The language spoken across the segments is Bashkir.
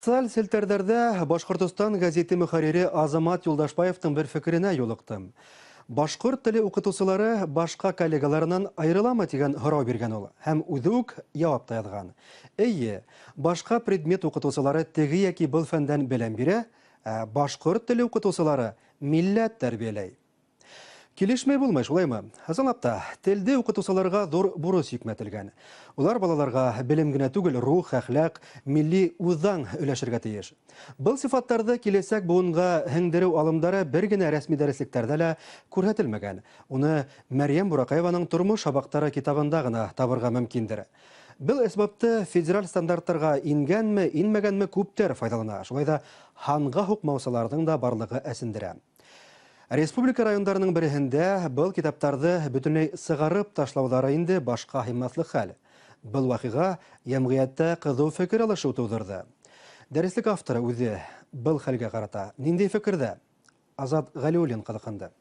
Социаль селтәрҙәрҙә Башҡортостан гәзите мөхәррире Азамат Юлдашбаевтың бер фекеренә юлыҡтым. Башҡорт теле уҡытыусылары башҡа коллегаларынан айырыламы тигән һорау биргән ул һәм үҙе үк яуап та яҙған. Эйе, башҡа предмет уҡытыусылары теге йәки был фәндән белем бирә, ә башҡорт теле уҡытыусылары милләт тәрбиәләй. Килешмәй булмай, шулаймы? Ысынлап та, телде уҡытыусыларға ҙур бурыс йөкмәтелгән. Улар балаларға белем генә түгел, рух, әхлаҡ, милли үҙаң өләшергә тейеш. Был сифаттарҙы киләсәк быуынға һеңдереү алымдары бер генә рәсми дәреслектәрҙә лә күрһәтелмәгән. Уны Мәрйәм Бураҡаеваның «Тормош һабаҡтары» китабында ғына табырға мөмкиндер. Был әсбапты федераль стандарттарға ингәнме, инмәгәнме күптәр файҙалана. Шулай ҙа һанға һуҡмаусыларҙың да барлығы әсендерә. Республика райондарының береһендә был китаптарҙы бөтөнләй сығарып ташлауҙары инде башҡа һыймаҫлыҡ хәл. Был ваҡиға йәмғиәттә ҡыҙыу фекер алышыу тыуҙырҙы. Дәреслек авторы үҙе был хәлгә ҡарата ниндәй фекерҙә? Азат Ғәлиуллин ҡыҙыҡһынды.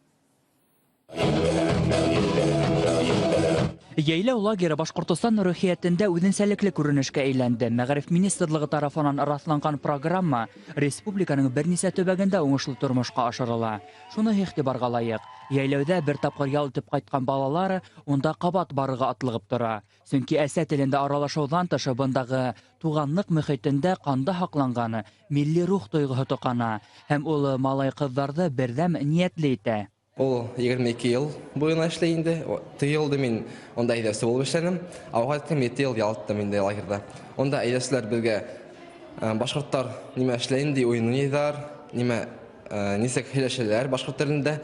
Йәйләү лагеры Башҡортостан рухиәтендә үҙенсәлекле күренешкә әйләнде. Мәғариф министрлығы тарафынан раҫланған программа республиканың бер нисә төбәгендә уңышлы тормошҡа ашырыла. Шуны иғтибарға лайыҡ. Йәйләүҙә бер тапҡыр ял итеп ҡайтҡан балалар унда ҡабат барырға атлығып тора. Сөнки әсә телендә аралашыуҙан тыш бындағы туғанлыҡ мөхитендә ҡанда һаҡланған милли рух тойғоһо тоҡана һәм ул малай-ҡыҙҙарҙы берҙәм ниәтле итә. Ул 22 йыл буйына эшләй инде. Теге йылды мин унда әйҙәүсе булып эшләнем. Ауға әйткән 7 йыл ял иттем инде лагерҙа. Унда әйҙәүселәр беҙгә башҡорттар нимә эшләй инде, уйын уйнайҙар, нисек һөйләшәләр башҡорт телендә,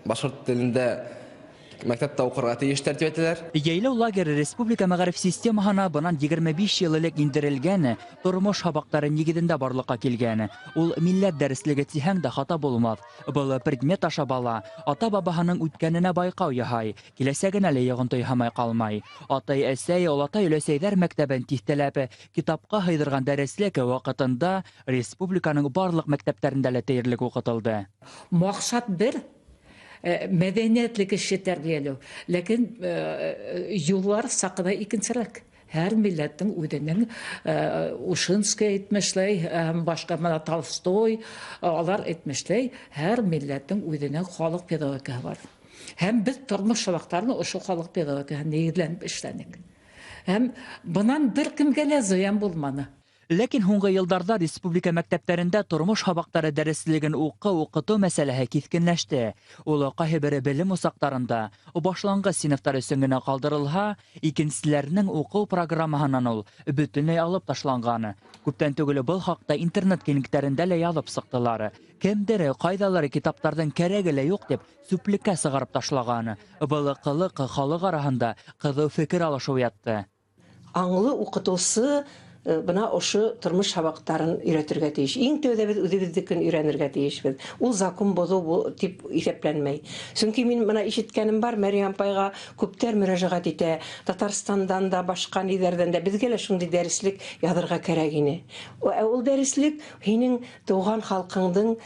башҡорт телендә мәктәптә уҡырға тейештәр тип әйтәләр. Йәйләү лагеры республика мәғариф системаһына бынан 25 йыл элек индерелгән тормош һабаҡтары нигеҙендә барлыҡҡа килгән. Ул милләт дәреслеге тиһәң дә хата булмаҫ. Был предмет аша бала ата-бабаһының үткәненә байҡау яһай, киләсәгенә лә йоғонто яһамай ҡалмай. Атай-әсәй, олатай-өләсәйҙәр мәктәбен тиҫтәләп китапҡа һыйҙырған дәреслек ваҡытында республиканың барлыҡ мәктәптәрендә лә тиерлек уҡытылды. Маҡсат бер, мәҙәниәтле кеше тәрбиәләү, ләкин юллар саҡына икенсерәк. Һәр милләттең үҙенең Ушинский әйтмешләй, һәм башҡа мына Толстой, алар әйтмешләй, һәр милләттең үҙенең халыҡ педагогикаһы бар. Һәм беҙ тормош һабаҡтарын ошо халыҡ педагогикаһына нигеҙләнеп эшләнек. Һәм бынан бер кемгә лә зыян булманы. Ләкин һуңғы йылдарҙа республика мәктәптәрендә тормош һабаҡтары дәреслеген уҡыу-уҡытыу мәсьәләһе киҫкенләште. Ул ҡайһы бер белем усаҡтарында башланғыс синыфтар өсөн генә ҡалдырылһа, икенселәренең уҡыу программаһынан ул бөтөнләй алып ташланған. Күптән түгел был хаҡта интернет киңлектәрендә лә яҙып сыҡтылар. Кемдер ҡайҙалыр китаптарҙың кәрәге лә юҡ тип сүплеккә сығарып ташлаған. Был ҡылыҡ халыҡ араһында ҡыҙыу фекер алышыу уятты. Аңлы уҡытыусы бына ошо тормош һабаҡтарын өйрәтергә тейеш. Иң тәүҙә беҙ үҙебеҙҙекен өйрәнергә тейешбеҙ. Ул закон боҙоу тип иҫәпләнмәй. Сөнки мин бына ишеткәнем бар, Мәрйәм апайға күптәр мөрәжәғәт итә, Татарстандан да, башҡа ниҙәрҙән дә. Беҙгә лә шундай дәреслек яҙырға кәрәк ине. Ул дәреслек һинең тыуған халҡыңдың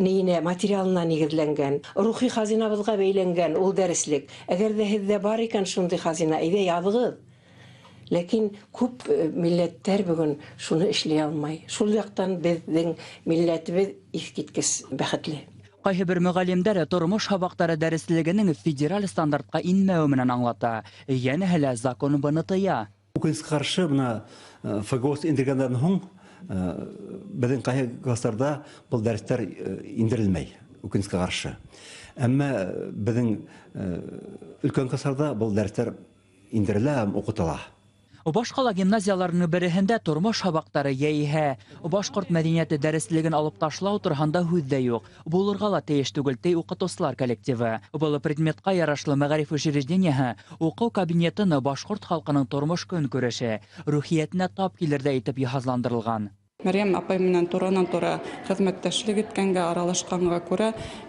ниенә, материалына нигеҙләнгән, рухи хазинабыҙға бәйләнгән ул дәреслек. Әгәр ҙә һеҙҙә бар икән шундай хазина, әйҙә яҙығыҙ. Ләкин күп милләттәр бөгөн шуны эшләй алмай. Шул яҡтан беҙҙең милләтебеҙ иҫ киткес бәхетле. Ҡайһы бер мөғәллимдәр тормош һабаҡтары дәреслегенең федераль стандартҡа инмәүе менән аңлата. Йәнәһе лә закон быны тыя. Үкенескә ҡаршы, бына ФГОС индергәндән һуң беҙҙең ҡайһы кластарҙа был дәрестәр индерелмәй, үкенескә ҡаршы. Әммә беҙҙең өлкән кластарҙа был дәрестәр индерелә һәм уҡытыла. Башҡала гимназияларының береһендә тормош һабаҡтары йәиһә башҡорт мәҙәниәте дәреслеген алып ташлау тураһында һүҙ ҙә юҡ. Булырға ла тейеш түгел, ти уҡытыусылар коллективы. Был предметҡа ярашлы мәғариф учреждениеһы уҡыу кабинетын башҡорт халҡының тормош көнкүреше, рухиәтенә тап килерҙәй итеп йыһазландырылған. Мәрйәм апай менән туранан-тура хеҙмәттәшлек иткәнгә, аралашҡанға күрә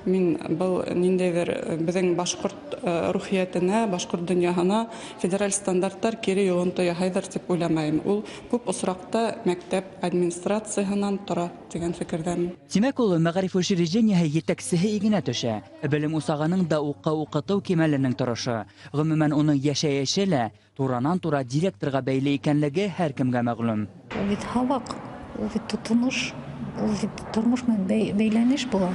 мин был ниндәйҙер беҙҙең башҡорт рухиәтенә, башҡорт донъяһына федераль стандарттар кире йоғонто яһайҙыр тип уйламайым. Ул күп осраҡта мәктәп администрацияһынан тора тигән фекерҙәмен. Тимәк, ул мәғариф учреждениеһы етәксеһе игенә төшә. Белем усағының да уҡыу-уҡытыу кимәленең торошо. Ғөмүмән, уның йәшәйеше лә туранан-тура директорға бәйле икәнлеге һәр кемгә мәғлүм. Бит һабаҡ. Ул бит тотонош, ул бит тормош менән бәйләнеш була.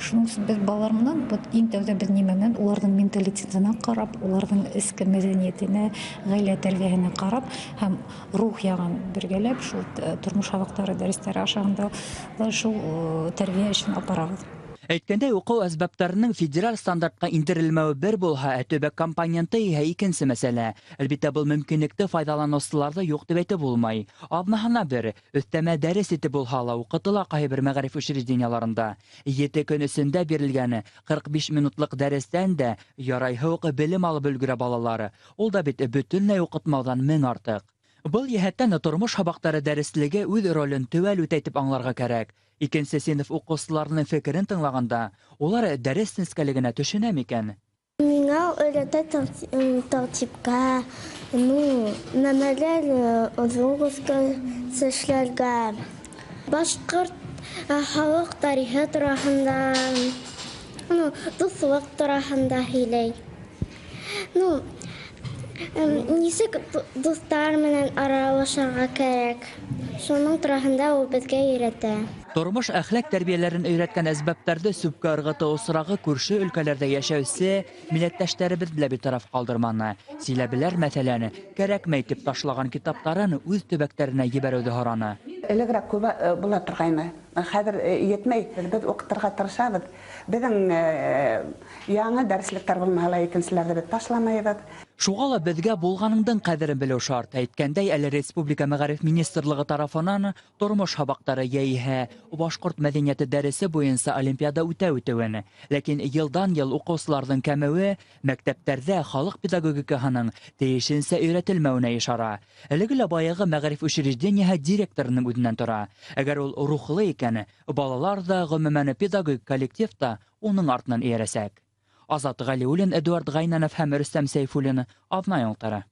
Шуның өсөн беҙ балалар менән иң тәүҙә беҙ нимә менән уларҙың менталитетына ҡарап, уларҙың эске мәҙәниәтенә, ғаилә тәрбиәһенә ҡарап һәм рух яғын бергәләп шул тормош һабаҡтары дәрестәре ашағында шул тәрбиә эшен апарабыҙ. Әйткәндәй, уҡыу әсбаптарының федераль стандартҡа индерелмәүе бер булһа, ә төбәк компоненты иһә икенсе мәсьәлә. Әлбиттә, был мөмкинлекте файҙаланыусыларҙы юҡ тип әйтеп булмай. Аҙнаһына бер өҫтәмә дәрес итеп булһа ла уҡытыла ҡайһы бер мәғариф учреждениеларында. 7 көн эсендә бирелгән 45 минутлыҡ дәрестән дә ярайһы уҡ белем алып өлгөрә балалары. Ул да бит бөтөнләй уҡытмауҙан мең артыҡ. Был йәһәттән тормош һабаҡтары дәреслеге үҙ ролен теүәл үтәй тип аңларға кәрәк. Икенсе синыф уҡыусыларының фекерен тыңлағанда, улар дәрес нескәлегенә төшөнә микән? Миңә өйрәтә тәртипкә, нәмәләр оҙон эшләргә. Башҡорт халыҡ тарихы тураһында, дуҫлыҡ тураһында һөйләй. Нисек дуҫтар менән аралашырға кәрәк. Шуның тураһында ул беҙгә өйрәтә. Тормош әхлаҡ тәрбиәләрен өйрәткән әсбаптарҙы сүпкә ырғытыу осрағы күрше өлкәләрҙә йәшәүсе милләттәштәребеҙ лә битараф ҡалдырманы. Силәбеләр, мәҫәлән, кәрәкмәй тип ташлаған китаптарын үҙ төбәктәренә ебәреүҙе һораны. Элегерәк күп була торғайны. Хәҙер етмәй. Беҙ уҡытырға тырышабыҙ. Беҙҙең яңы дәреслектәр булмаһа ла икенселәрҙе беҙ ташламайбыҙ. Шуға ла беҙгә булғаныңдың ҡәҙерен белеү шарт. Әйткәндәй, әле Республика Мәғариф Министрлығы тарафынан тормош һабаҡтары йәиһә башҡорт мәҙәниәте дәресе буйынса олимпиада үтә үтеүен. Ләкин йылдан-йыл уҡыусыларҙың кәмеүе мәктәптәрҙә халыҡ педагогикаһының тейешенсә өйрәтелмәүенә ишара. Әлеге лә баяғы мәғариф учреждениеһы директорының үҙенән тора. Әгәр ул рухлы икән, балалар ҙа, ғөмүмән, педагогик коллектив та уның артынан эйәрәсәк. Азат Ғәлиуллин, Эдуард Ғайнанов һәм Рөстәм Сәйфуллин, Аҙна яңылыҡтары.